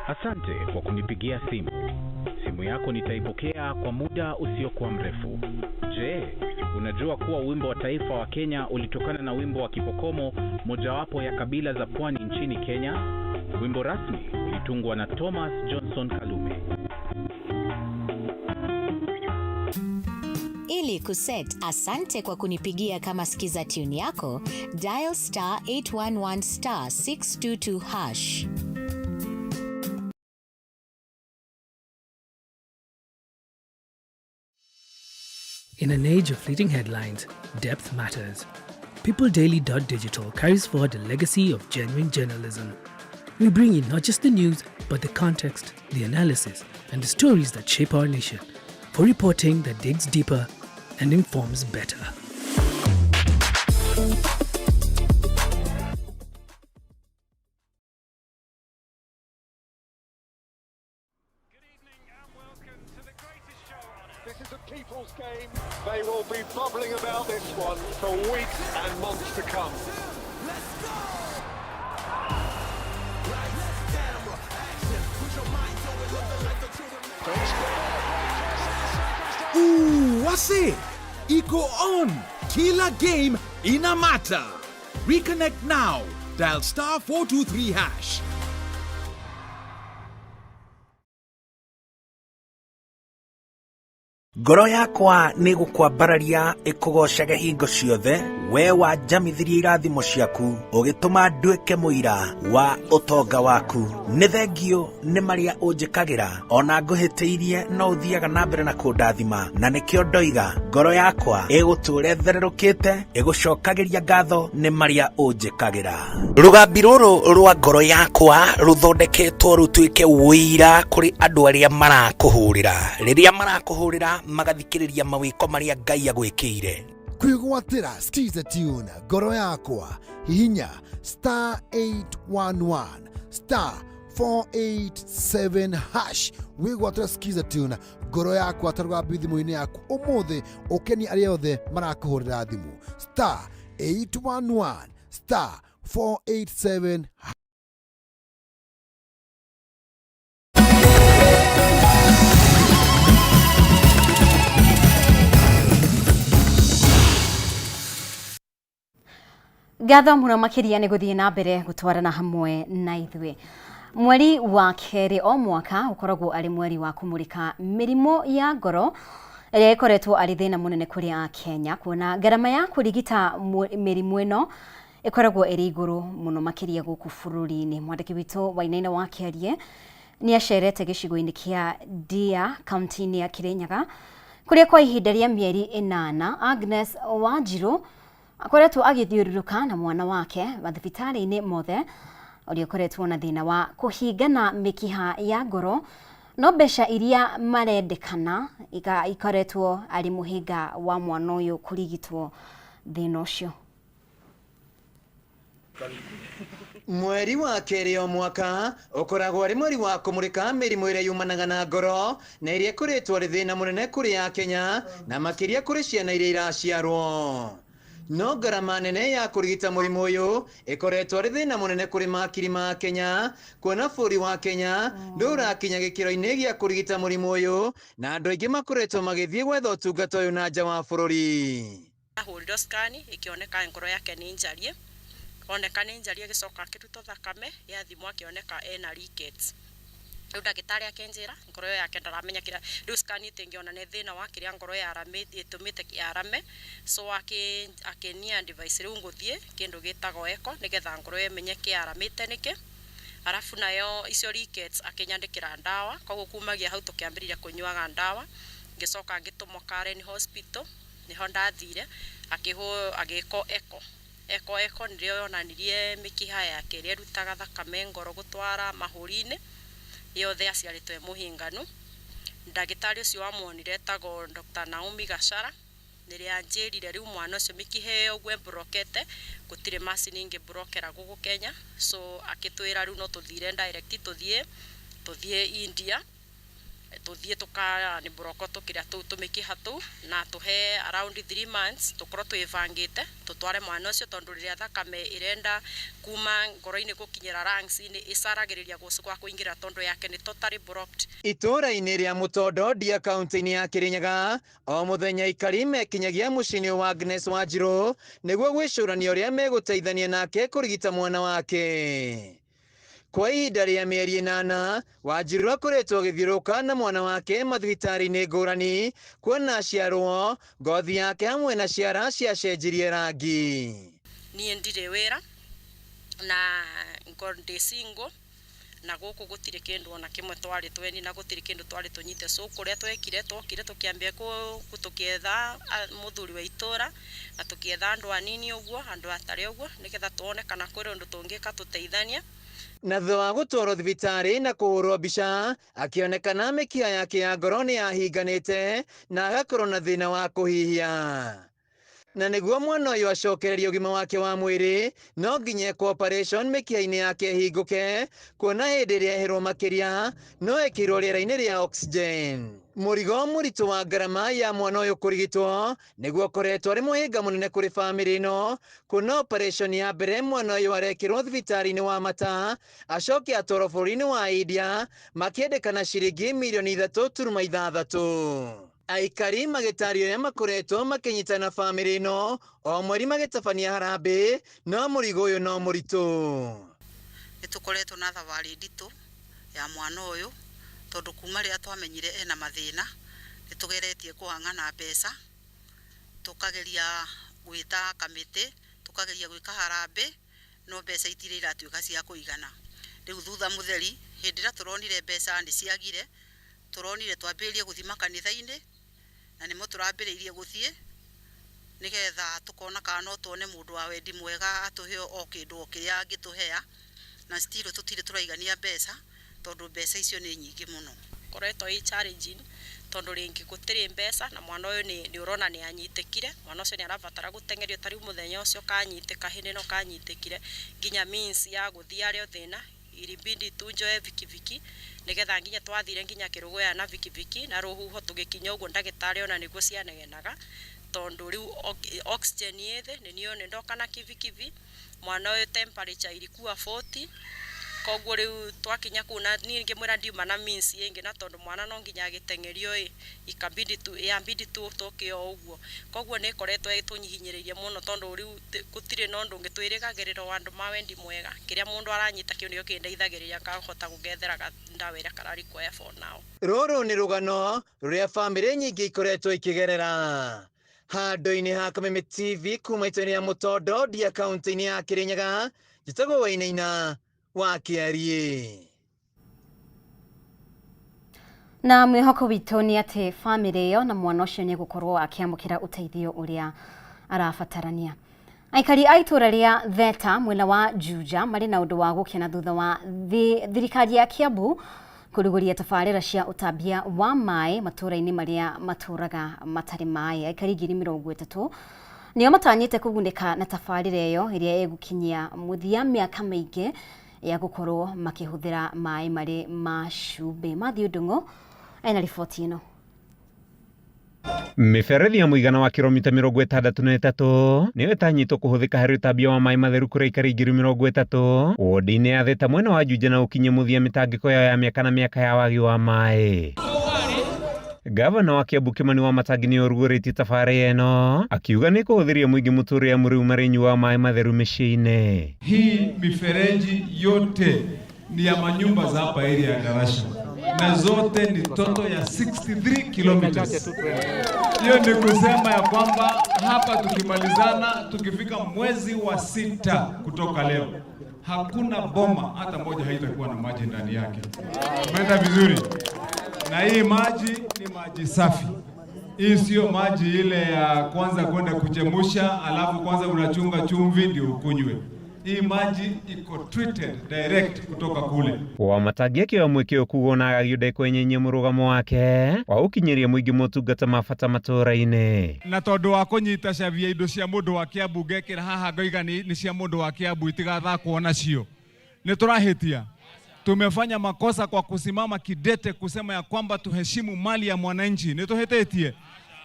Asante kwa kunipigia simu. Simu yako nitaipokea kwa muda usiokuwa mrefu. Je, unajua kuwa wimbo wa taifa wa Kenya ulitokana na wimbo wa Kipokomo, mojawapo ya kabila za pwani nchini Kenya? Wimbo rasmi ulitungwa na Thomas Johnson Kalume. Ili kuset asante kwa kunipigia kama sikiza tune yako, dial star 811 star 622 hash. In an age of fleeting headlines, depth matters. PeopleDaily.digital carries forward a legacy of genuine journalism. We bring you not just the news, but the context, the analysis, and the stories that shape our nation, for reporting that digs deeper and informs better. This is a people's game. They will be bubbling about this one for weeks and months to come. Wase, iko on. Kila game ina matter. Reconnect now. Dial star 423 hash. Ngoro yakwa nĩ gũkwambararia ĩkũgoocage hingo ciothe, we wanjamithirie irathimo ciaku, ũgĩtũma nduĩke mũira wa ũtonga waku. Nĩ thengio nĩ marĩa ũnjĩkagĩra, ona ngũhĩtĩirie no ũthiaga na mbere na kũndathima, na nĩkĩo ndoiga ngoro yakwa ĩgũtũũra ĩthererũkĩte, ĩgũcokagĩria ngatho nĩ marĩa ũnjĩkagĩra. Rũgambi rũrũ rwa ngoro yakwa rũthondeketwo rũtuĩke ũira kũrĩ andũ arĩa marakũhũrĩra, rĩrĩa marakũhũrĩra magathikĩrĩria mawĩko marĩa Ngai agwĩkĩire. Kwĩgwatĩra Skiza Tune ngoro yakwa, hihinya star 811 star 487 hash wĩgwatĩra Skiza Tune ngoro yakwa ta rũgambi thimũ-inĩ yaku ũmũthĩ, ũkenie arĩa othe marakũhũrĩra thimũ, star 811 star 487. Ngatho muno makiria nĩ gũthiĩ na mbere gũtwarana hamwe na ithuĩ. Mweri wa kerĩ o mwaka ũkoragwo arĩ mweri wa kũmũrĩka mĩrimũ ya ngoro ĩrĩa ĩkoretwo arĩ thĩna mũnene kũrĩ Akenya, kuona ngarama ya kũrigita mĩrimũ ĩno ĩkoragwo ĩrĩ igũrũ mũno makĩria gũkũ bũrũri-inĩ. Mwandĩki witũ Wainaina wa Kĩarie nĩ acerete gĩcigo-inĩ kĩa Ndia kaunti-inĩ ya Kirinyaga, kũrĩa kwa ihinda rĩa mĩeri 8 Agnes Wanjiru akoretwo agĩthiũrũrũka na mwana wake mathibitarĩ-inĩ mothe ũrĩa ũkoretwo na thĩna wa kũhingana mĩkiha ya ngoro, no mbeca iria marendekana ikoretwo arĩ mũhĩnga wa mwana ũyũ kũrigitwo thĩna ũcio. Mweri wa kerĩ o mwaka ũkoragwo arĩ mweri wa kũmũrĩka mĩrimũ ĩrĩa yumanaga na ngoro na ĩrĩa ĩkoretwo arĩ thĩna mũnene kũrĩ Akenya na makĩria kũrĩ ciana iria iraciarwo. No ngarama nene ya kũrigita mũrimũ ũyũ ĩkoretwo arĩ thĩna mũnene kũrĩ makiri ma Kenya, kuona bũrũri wa Kenya ndũrakinya gĩkĩro-inĩ gĩa kũrigita mũrimũ ũyũ na andũ aingĩ makoretwo magĩthiĩ gwetha ũtungata ũyũ na nja wa bũrũri. Ahũrirwo scan ĩkĩoneka ngoro yake nĩ njarie, oneka nĩ njarie ĩgĩcoka akĩrutwo thakame yathimwo akĩoneka ena rickets. Rĩu ndagĩtarĩ akĩnjĩra ngoro ĩyo yake ndaramenya kĩrĩa, rĩu scan ĩtĩngĩona nĩ thĩna wa kĩrĩa ngoro yaramĩte ĩtũmĩte yarame, so akĩnia advice rĩu ngũthiĩ kĩndũ gĩtagwo echo nĩgetha ngoro ĩyo ĩmenye kĩaramĩte nĩkĩ. Arabu nayo icio rickets akĩnyandĩkĩra ndawa, koguo kumagia hau tũkĩambĩrĩria kũnyuaga ndawa, ngĩcoka ngĩtũmwo Karen Hospital nĩho ndathire agĩkwo echo. Echo echo nĩrĩo yonanirie mĩkiha yake ĩrĩa ĩrutaga thakame ngoro gũtwara mahũri-inĩ yothe aciarĩtwo e mũhinganu. Ndagĩtarĩ ũcio wamuonire etagwo Dr. Naomi Gachara, nĩrĩa anjĩrire rĩu mwana ũcio mĩkiha ĩyo ũguo ĩmburokete gũtirĩ macini ĩngĩmburokera gũkũ Kenya, so akĩtwĩra rĩu no tũthire direct tũthiĩ India, tũthiĩ tũkanimburoko tũkĩrĩa tũu tũmĩkiha tũu na tũhe around 3 months tũkorwo twĩbangĩte tũtware mwana ũcio, tondũ rĩrĩa thakame ĩrenda kuma ngoro-inĩ gũkinyĩra lungs-inĩ ĩcaragĩrĩria gwa kũingĩra tondũ yake nĩ totally blocked. Itũũra-inĩ rĩa Mũtondo Ndia kaunti-inĩ ya Kirinyaga o mũthenya aikari mekinyagia mũciĩ-inĩ wa Agnes Wanjiru nĩguo gwĩcũrania ũrĩa megũteithania nake kũrigita mwana wake. Kwa ihinda rĩa mĩeri 8 Wanjiru akoretwo agĩthiũrũrũka na mwana wake mathibitarĩ-inĩ ngũrani, kuona aciarwo ngothi yake hamwe na ciara ciacenjirie rangi. Niĩ ndirĩ wĩra na ndĩ single na gũkũ gũtirĩ kĩndũ ona kĩmwe twarĩ tweni na gũtirĩ kĩndũ twarĩ tũnyite, so kũrĩa twekire twokire tũkĩambia tũkĩetha mũthuri wa itũra na tũkĩetha andũ anini ũguo andũ atarĩ ũguo nĩgetha tuone kana kwĩrĩ ũndũ tũngĩka tũteithanie. Na thutha wa gũtwarwo thibitarĩ na kũhũrwo mbica akĩonekana mĩkiha yake ya ngoro nĩ yahinganĩte na agakorwo na thĩna wa kũhihia. Na nĩguo mwana ũyũ acokererie ũgima wake wa mwĩrĩ no nginya ekwo operation mĩkiha-inĩ yake ĩhingũke, kuona hĩndĩ ĩrĩa eherwo makĩria no ekĩrwo rĩera-inĩ rĩa oxygen. Mũrigo mũritũ wa ngarama ya mwana ũyũ kũrigitwo nĩguo ũkoretwo arĩ mũhĩnga mũnene kũrĩ bamĩrĩ ĩno, kuona operation ya mbere mwana ũyũ arekĩrwo thibitarĩ-inĩ wa Mata acoke atwarwo bũrũri-inĩ wa India makĩendekana ciringi mirioni 3.6. Aikari magĩtario ũrĩa makoretwo makĩnyitana bamĩrĩ ĩno o mweri magĩtabania harambĩ, no mũrigo ũyũ no mũritũ. Nĩ tũkoretwo na thabarĩ nditũ ya mwana ũyũ, tondũ kuma rĩrĩa twamenyire ena mathĩna, nĩ tũgeretie kũhang'ana mbeca, tũkageria gwĩta kamĩtĩ, tũkageria gwĩka harambĩ, no mbeca itirĩ iratuĩka cia kũigana. Rĩu thutha mũtheri, hĩndĩ ĩrĩa tũronire mbeca nĩ ciagire, tũronire twambĩrĩrie gũthiĩ makanitha-inĩ, na nĩmo tũrambĩrĩirie gũthiĩ, nĩgetha tũkona kana no tuone mũndũ wa wendi mwega atũhe o kĩndũ o kĩrĩa angĩtũhea, na still tũtirĩ tũraigania mbeca, tondũ mbeca icio nĩ nyingĩ mũno. Koretwo ĩ challenging tondũ rĩngĩ gũtirĩ mbeca na mwana ũyũ nĩ ũrona nĩ anyitĩkire, mwana ũcio nĩ arabatara gũteng'erio. Ta rĩu mũthenya ũcio kanyitĩka, hĩndĩ ĩno kanyitĩkire, nginya means ya gũthiĩ arĩ o thĩna, ilibidi tu njoe bikibiki nĩgetha nginya twathire nginya Kĩrũgũya na bikibiki na rũhuho, tũgĩkinya ũguo ndagĩtarĩ ona nĩguo cianegenaga, tondũ rĩu oxygen ĩ thĩ. Nĩ niĩ nĩ ndoka na kibikibi, mwana ũyũ temperature ilikuwa 40. Koguo rĩu twakinya kũu na niĩ ngĩmwĩra ndiuma na means ĩngĩ, na tondũ mwana no nginya agĩteng'erio ĩ, ikabidi tu yambidi tu tũke o ũguo. Koguo nĩ ĩkoretwo ĩtũnyihinyĩrĩirie mũno, tondũ rĩu gũtirĩ na ũndũ ũngĩ, twĩrĩgagĩrĩra o andũ ma wendi mwega. Kĩrĩa mũndũ aranyita kĩu nĩkĩo kĩndeithagĩrĩria ngahota gũgethera ndawa ĩrĩa kara require for now. Rũrũ nĩ rũgano rũrĩa bamĩrĩ nyingĩ ikoretwo ikĩgerera. Handũ-inĩ ha Kameme TV, kuma itũra rĩa Mũtondo Ndia, kaunti-inĩ ya Kĩrĩnyaga, njĩtagwo Wainaina wa Kĩariĩ. Na mwĩhoko witũ nĩ atĩ bamĩrĩ ĩyo na mwana ũcio nĩ egũkorwo akĩamũkĩra ũteithio ũrĩa arabatarania. Aikari a itũra rĩa Theta mwena wa Juja marĩ na ũndũ wa gũkena thutha wa thirikari ya Kiambu kũrugũria tabarĩra cia ũtambia wa maĩ matũra-inĩ marĩa matũraga matarĩ maĩ. Aikari 30,000 nĩo matanyĩte kũgunĩka na tabarĩra ĩyo ĩrĩa ĩgũkinyia mũthia mĩaka mĩingĩ ya gũkorwo makĩhũthĩra maĩ marĩ ma cumbĩ. Matthew Ndung'u ena riboti ĩno. Mĩberethi ya mũigana wa kilomita 63 nĩyo ĩtanyĩtwo kũhũthĩka harĩ ũtambia wa maĩ matheru kũrĩ aikari 30,000 wodi-inĩ ya Theta mwena wa Juja, na ũkinyie mũthia mĩtangĩko yao ya mĩaka na mĩaka ya wagi wa maĩ. Gavana wa Kiambu Kimani Wamatangi nĩwe ũrugũrĩtie tabarĩra ĩno, akiuga nĩ kũhũthĩria mũingĩ mũtũrĩre amu rĩu marĩnyuaga maĩ matheru mĩciĩ-inĩ. Hii mifereji yote ni ya manyumba za hapa area ya Darasha na zote ni total ya 63 kilometers. Hiyo ni kusema ya kwamba hapa tukimalizana, tukifika mwezi wa sita kutoka leo, hakuna boma hata moja haitakuwa na maji ndani yake. Umeenda vizuri? Na hii maji ni maji safi. Hii sio maji ile ya kwanza kwenda kuchemusha, alafu kwanza unachunga chumvi ndio ukunywe. Hii maji iko treated direct kutoka kule. Wamatangi akĩoya mweke ũyũ kuga ona agagio ndekwenyenyia mũrũgamo wake wa gũkinyĩria mũingĩ motungata ma bata matũra-inĩ. Na tondu wa kunyita cabia indo cia mundu wa Kiambu, ngekira haha ngoiga ni cia mundu wa Kiambu, itigathakwo nacio, ni turahitia. Tumefanya makosa kwa kusimama kidete kusema ya kwamba tuheshimu mali ya mwananchi. Ni tuhititie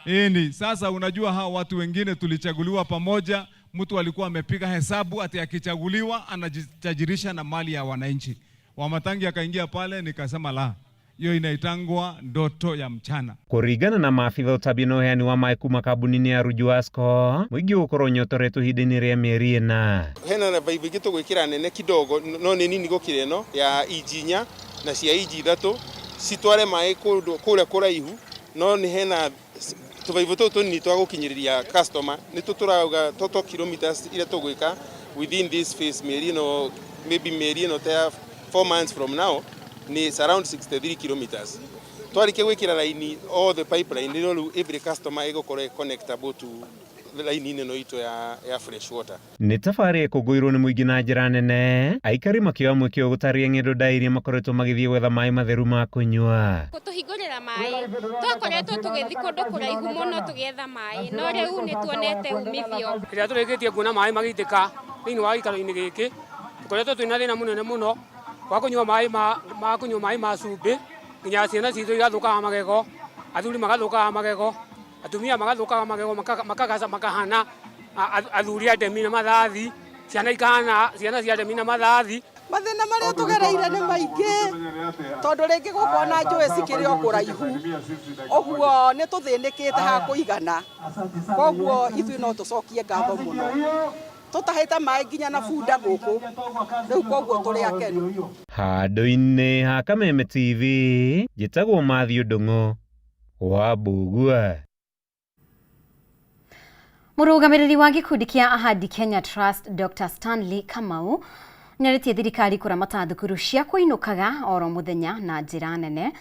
ini. Sasa unajua hawa watu wengine tulichaguliwa pamoja, mtu alikuwa amepiga hesabu ati akichaguliwa anajitajirisha na mali ya wananchi. Wamatangi akaingia pale, nikasema la, hiyo inaitangwa ndoto ya mchana. Kũringana na maabitha ũtambia na ũheani wa maĩ kuma kambuni-inĩ ya Ruju-Asco, mũingĩ ũgũkorwo ũnyotoretwo ihinda-inĩ rĩa mĩeri 4. Hena na baibũ ingĩ tũgwĩkĩra nene kidogo, no nĩ nini gũkĩra ĩno ya inji 4 na cia inji 3, citware maĩ kũndũ kũrĩa kũraihu, no nĩ hena tũbaibũ tũtũ tũnini twa gũkinyĩrĩria customer, nĩ tũrauga total kilometers iria tũgwĩka within this phase, mĩeri ĩno, maybe mĩeri ĩno ta 4 months from now, ni is around 63 kilometers. Twarĩkia gwĩkĩra raini all the pipeline rĩo, rĩu every customer ĩgũkorwo connectable to raini ĩno itũ ya fresh water. Nĩ tabarĩra ĩkũngũĩirwo nĩ mũingĩ na njĩra nene, aikari makĩoya mweke ũyũ gũtarĩria ng'endo ndaya iria makoretwo magĩthiĩ gwetha maĩ matheru ma kũnyua. Gũtũhingũrĩra maĩ, twakoretwo tũgĩthiĩ kũndũ kũraihu mũno tũgĩetha maĩ, no rĩu nĩ tuonete umithio. Rĩrĩa tũrĩkĩtie kuona maĩ magĩitĩka thĩinĩ wa gĩikaro-inĩ gĩkĩ, tũkoretwo twĩna thĩna mũnene mũno wa kũnyua maĩ ma kũnyua maĩ ma cumbĩ, nginya ciana citũ igathũkaga magego, athuri magathũkaga magego, atumia magathũkaga magego, makagaca makahana athuri a ndemi na mathathi. Ciana ikahana ciana cia ndemi na mathathi. Mathĩna marĩa tũgereire nĩ maingĩ tondũ rĩngĩ gũkũ ona njũĩ cikĩrĩ o kũraihu, ũguo nĩ tũthĩnĩkĩte ha kũigana. Koguo ithuĩ no tũcokie ngatho mũno, tũtahĩte maĩ nginya na bunda gũkũ rĩu, koguo tũrĩ akenu. Handũ-inĩ ha Kameme TV, njĩtagwo Matthew Ndung'u wa Mbugua. Mũrũgamĩrĩri wa gĩkundi kĩa Ahadi Kenya Trust Dr. Stanley Kamau nĩarĩtie thirikari kũramata thukuru cia kũinũkaga oro mũthenya na njĩra nene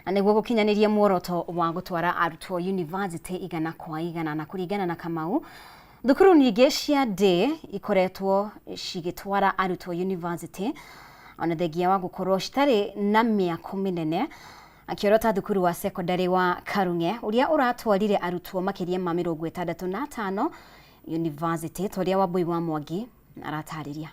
na nĩguo gũkinyanĩria muoroto wa gũtwara arutwo university 100 kwa 100. Na kũringana na Kamau, thukuru nyingĩ cia day ikoretwo cigĩtwara arutwo university ona thengia wa gũkorwo citarĩ na mĩako mĩnene, akĩorota thukuru wa secondary wa Karung'e ũrĩa ũratwarire arutwo makĩria ma 65 university, ta ũrĩa Wambui wa Mwangi aratarĩria.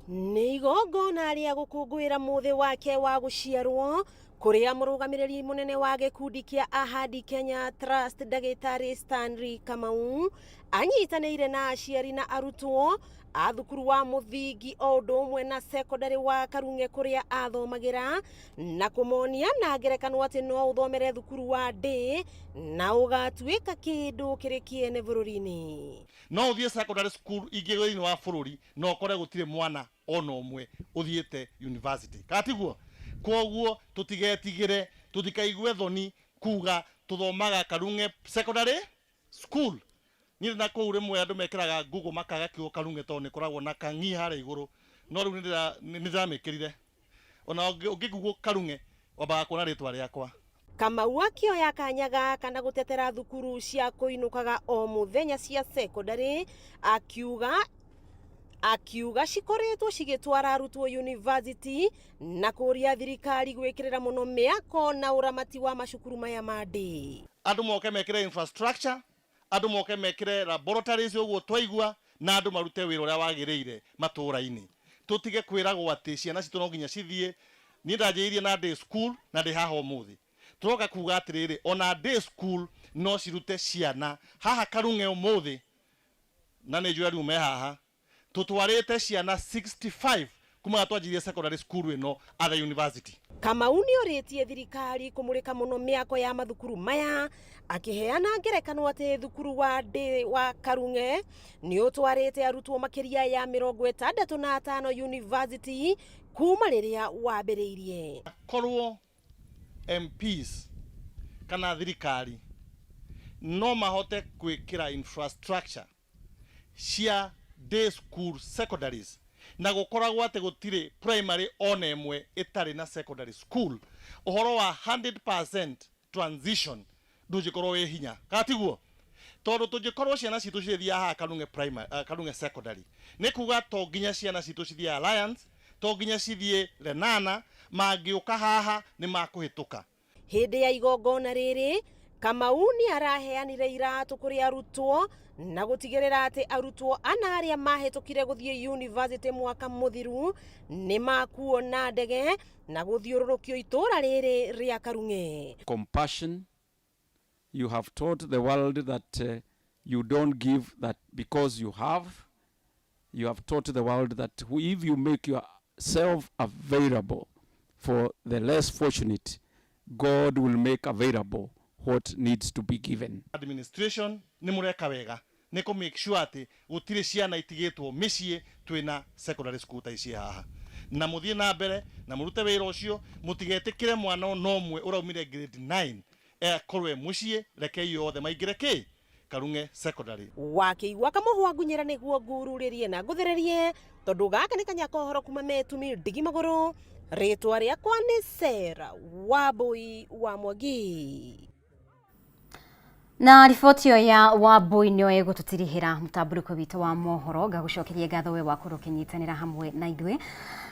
Nĩ igongona rĩa gũkũngũĩra mũthĩ wake wa gũciarwo kũrĩa mũrũgamĩrĩri mũnene wa gĩkundi kĩa Ahadi Kenya Trust ndagĩtarĩ Stanley Kamau anyitanĩire na aciari na arutwo a thukuru wa mũthingi o ũndũ ũmwe na secondary wa Karung'e kũrĩa athomagĩra, na kũmonia na ngerekano atĩ no ũthomere thukuru wa day na ũgatuĩka kĩndũ kĩrĩ kĩene bũrũri-inĩ. No ũthiĩ secondary school ingĩ thĩinĩ wa bũrũri na ũkore gũtirĩ mwana ona ũmwe ũthiĩte university, kana tiguo? Koguo tũtigetigĩre, tũtikaigue thoni kuga tũthomaga Karung'e Secondary School. Niĩ na kũu rĩmwe andũ mekĩraga Google makaga kiugo Karung'e tondũ nĩ koragwo na kang'i harĩa igũrũ, no rĩu nĩ ndĩramĩkĩrire. Ona ũngĩ Google Karung'e wambaga kuona rĩtwa rĩakwa. Kamau akĩoya kanya gaka na gũtetera thukuru cia kũinũkaga o mũthenya cia secondary, akiuga cikoretwo cigĩtwara arutwo university na kũria thirikari gwĩkĩrĩra mũno mĩako na ũramati wa macukuru maya ma day. Andũ moke mekĩre infrastructure, andũ moke mekĩre laboratories ũguo twaigua, na andũ marute wĩra ũrĩa wagĩrĩire matũũra-inĩ. Tũtige kwĩragwo atĩ ciana citũ no nginya cithiĩ. Niĩ ndanjĩrĩirie na day school na ndĩ haha ũmũthĩ. Tũroka kuga atĩrĩrĩ, ona day school no cirute ciana haha Karung'e ũmũthĩ, na nĩ njũĩ rĩu me haha tũtwarĩte ciana 65 kuma twanjirie secondary school ĩno at the university. Kamau nĩ orĩtie thirikari kũmũrĩka mũno mĩako ya mathukuru maya, akĩheana ngerekano atĩ thukuru wa day wa Karung'e nĩ ũtwarĩte arutwo makĩria ya 65 university kuma rĩrĩa wambĩrĩirie. Korwo MPs kana thirikari no mahote gwĩkĩra infrastructure cia day school secondaries, na gũkoragwo atĩ gũtirĩ primary ona ĩmwe ĩtarĩ na secondary school, ũhoro wa 100% transition ndũngĩkorwo wĩ hinya, kana tiguo? Tondũ tũngĩkorwo ciana citũ cigĩthiaga haha Karung'e primary, Karung'e Secondary, nĩ kuga to nginya ciana citũ cithiĩ Alliance, to nginya cithiĩ Lenana, mangĩũka haha nĩ makũhĩtũka. Hĩndĩ ya igongona rĩrĩ, Kamau nĩ araheanire iratũ kũrĩ arutwo na gũtigĩrĩra atĩ arutwo ana arĩa mahĩtũkire gũthiĩ university mwaka mũthiru nĩ makuo na ndege na gũthiũrũrũkio itũũra rĩrĩ rĩa Karung'e. Compassion. You have taught the world that you don't give that because you have. You have taught the world that if you make yourself available for the less fortunate, God will make available what needs to be given. Administration nĩ mũreka wega nĩ kũ make sure atĩ gũtirĩ ciana itigĩtwo mĩciĩ twĩna secondary school ta ici haha, na mũthiĩ na mbere na mũrute wĩra ũcio. Mũtigetĩkĩre mwana ona ũmwe ũraumire grade 9 akorwo e mũciĩ. Rekei othe maingĩre kĩ Karung'e Secondary. Wakĩigua kamũhwa ngunyĩra nĩguo ngururĩrie na ngũthĩrĩrie, tondũ gaka nĩ kanya kohoro kuma metumi ndigi magũrũ. Rĩtwa rĩakwa nĩ Sera Wambui wa Mwangi. Na riboti ĩyo ya Wambui nĩyo ĩgũtũtirihĩra mũtambũrũko witũ wa mohoro. Ngagũcokeria ngatho we wakorwo ũkĩnyitanĩra hamwe na ithuĩ.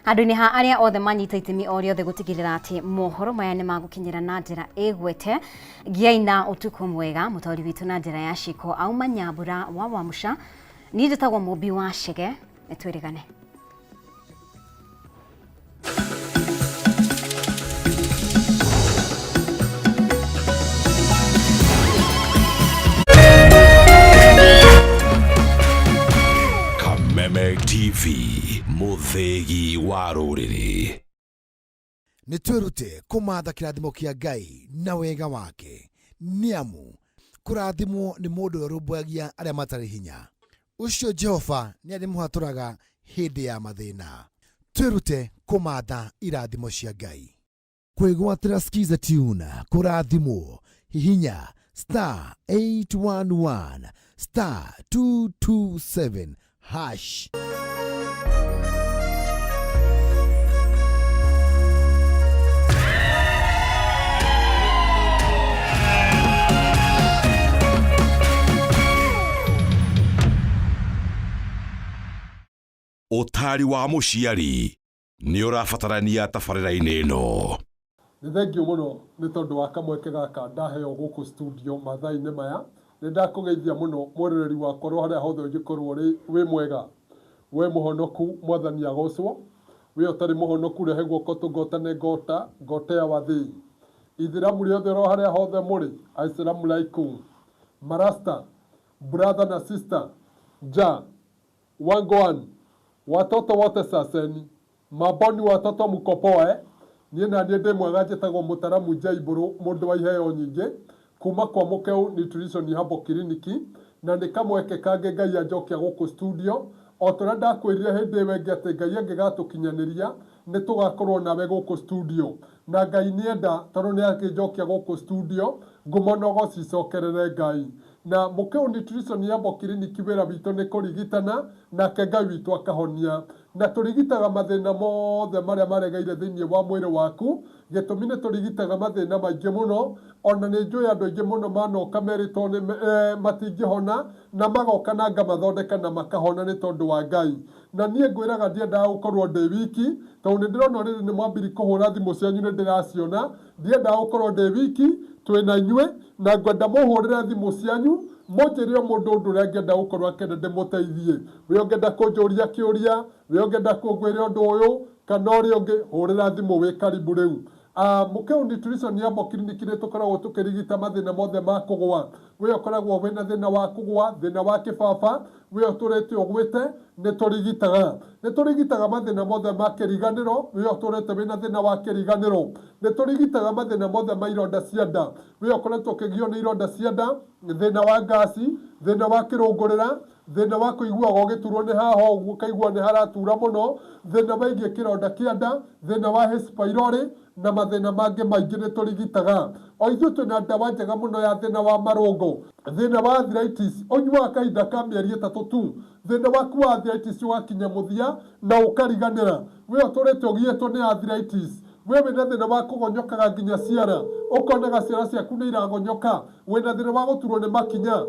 Handũ-inĩ ha arĩa othe manyita itemi o rĩothe gũtigĩrĩra atĩ mohoro maya nĩ magũkinyĩra na njĩra ĩgwete, gĩai na ũtukũ mwega. Mũtaũri witũ na njĩra ya ciko auma Nyambura wa Wamuca, niĩ njĩtagwo Mũmbi wa Chege, nĩ twĩrĩgane. TV, mũthĩgi wa rũrĩrĩ. Nĩ twĩrute kũmatha kĩrathimo kĩa Ngai na wega wake, nĩ amu kũrathimwo nĩ mũndũ ũrĩa ũrũmbũyagia arĩa matarĩ hinya. Ũcio Jehova nĩ arĩmũhatũraga hĩndĩ ya mathĩna. Twĩrute kũmatha irathimo cia Ngai. Kwĩgwatĩra Skiza Tune kũrathimwo, hihinya star 811 star 227 hash. Ũtaari wa mũciari nĩ ũrabatarania tabarĩra-inĩ ĩno. Nĩ thengiũ mũno nĩ tondũ wa kamweke gaka ndaheo gũkũ studio mathaa-inĩ maya. Nĩ ndakũgeithia mũno mwĩroreri wakwa oro harĩa hothe ũngĩkorwo ũrĩ, wĩ mwega? We mũhonoku mwathani agocwo. We ũtarĩ mũhonoku rehe guoko tũngotane ngota, ngotea wathĩi. Ithĩramu rĩothe oro harĩa hothe mũrĩ, Aisalamu alaikum. Marasta, brother na sister, ja, wagwan, watoto wote saseni, mamboni watoto mko poa eh? Niĩ na niĩ ndĩ mwega njĩtagwo Mũtaramu Njaibũrũ mũndũ wa iheo nyingĩ kuma kwa Mũkeu Nutrition Herbal Clinic na nĩ kamweke kangĩ Ngai anjokia gũkũ studio o ta ũrĩa ndakwĩrire hĩndĩ ĩyo ĩngĩ atĩ Ngai angĩgatũkinyanĩria nĩ tũgakorwo nawe gũkũ studio na Ngai nĩenda tondũ nĩ akĩnjokia gũkũ studio ngumo na ũgoci icokerere Ngai. Na Mũkeu Nutrition Herbal Clinic wĩra witũ nĩ kũrigitana nake Ngai witũ akahonia. Na tũrigitaga mathĩna mothe marĩa maregeire thĩinĩ wa mwĩrĩ waku. Gĩtũmi nĩ tũrigitaga mathĩna maingĩ mũno. Ona nĩ njũĩ andũ aingĩ mũno manoka merĩtwo nĩ matingĩhona na magoka na ngamathondeka na makahona nĩ tondũ wa Ngai. Na niĩ ngwĩraga ndiendaga gũkorwo ndĩ wiki, tondũ nĩ ndĩrona already nĩ mwambirie kũhũra thimũ cianyu nĩ ndĩraciona. Ndiendaga gũkorwo ndĩ wiki, twĩ na inyuĩ, na ngwenda mũhũrĩre thimũ cianyu, mũnjĩre o mũndũ ũndũ ũrĩa angĩenda gũkorwo akĩenda ndĩmũteithie. We ũngĩenda kũnjũria kĩũria, we ũngĩenda kũngwĩra ũndũ ũyũ kana ũrĩa ũngĩ, hũrĩra thimũ wĩ karibu rĩu. Mũkeu Nutrition Herbal Clinic nĩ tũkoragwo tũkĩrigita mathĩna mothe ma kũgũa. We ũkoragwo wĩna thĩna wa kũgũa, thĩna wa kĩbaba, we ũtũrĩte ũgwĩte, nĩ tũrigitaga. Nĩ tũrigitaga mathĩna mothe ma kĩriganĩro, we ũtũrĩte wĩna thĩna wa kĩriganĩro. Nĩ tũrigitaga mathĩna mothe ma ironda cia nda, we ũkoretwo ũkĩgio nĩ ironda cia nda, thĩna wa ngasi, thĩna wa kĩrũngũrĩra, thĩna wa kũiguaga ũgĩturwo nĩ haha ũguo ũkaigua nĩ haratura mũno, thĩna wĩgiĩ kĩronda kĩa nda, thĩna wa H pylori na mathĩna mangĩ maingĩ nĩ tũrigitaga. O ithuĩ twĩna ndawa njega mũno ya thĩna wa marũngo, thĩna wa arthritis, ũnyuaga kahinda ka mĩeri ĩtatũ tu, thĩna waku wa arthritis ũgakinya mũthia na ũkariganĩra. We ũtũrĩte ũgiĩtwo nĩ arthritis, we wĩna thĩna wa kũgonyokaga nginya ciara, ũkonaga ciara ciaku nĩ iragonyoka, wĩna thĩna wa gũturwo nĩ makinya.